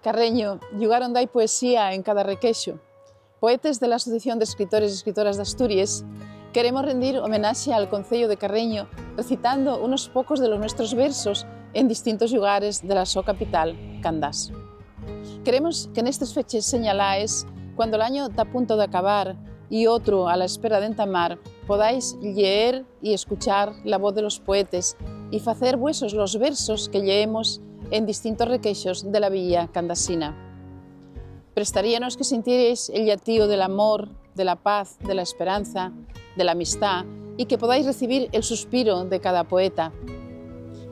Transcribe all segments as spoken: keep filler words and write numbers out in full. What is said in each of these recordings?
Carreño, llugar onde hai poesía en cada requexo. Poetes de la Asociación de Escritores y Escritoras d'Asturies, queremos rendir homenaxe al Conceyu de Carreño recitando unos pocos de los nuestros versos en distintos llugares de la so capital, Candás. Queremos que nestes feches señalaes, cuando l'año ta a punto d'acabar y otru a la espera d'entamar, podáis lleer y escuchar la voz de los poetes y facer vuesos los versos que lleemos en distintos requexos de la villa candasina. Prestaríanos que sintiereis el llatío del amor, de la paz, de la esperanza, de la amistá, y que podáis recibir el suspiro de cada poeta.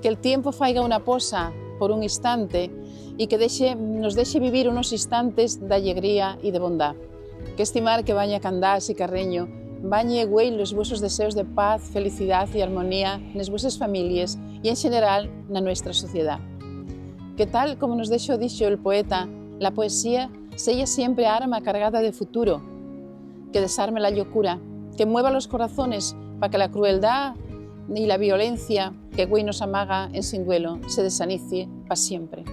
Que'l tiempu faiga una posa por un instante y que dexe, nos dexe vivir unos instantes d'allegría y de bondá. Qu'esti mar que baña Candás y Carreño bañe güei los vuesos deseos de paz, felicidá y armonía nes vueses families y, en xeneral, na nuestra sociedá. Que, tal como nos dexó dixo el poeta, la poesía seya siempre arma cargada de futuro, que desarme la llocura, que mueva los corazones pa que la crueldá y la violencia que güei nos amaga ensin duelo se desanicie pa siempre.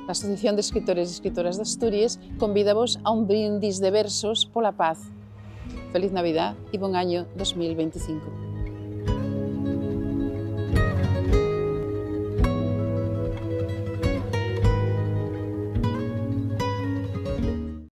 La Asociación de Escritores y Escritoras d'Asturies convídavos a un brindis de versos pola paz. Feliz Navidá y bon año dos mil venticinco.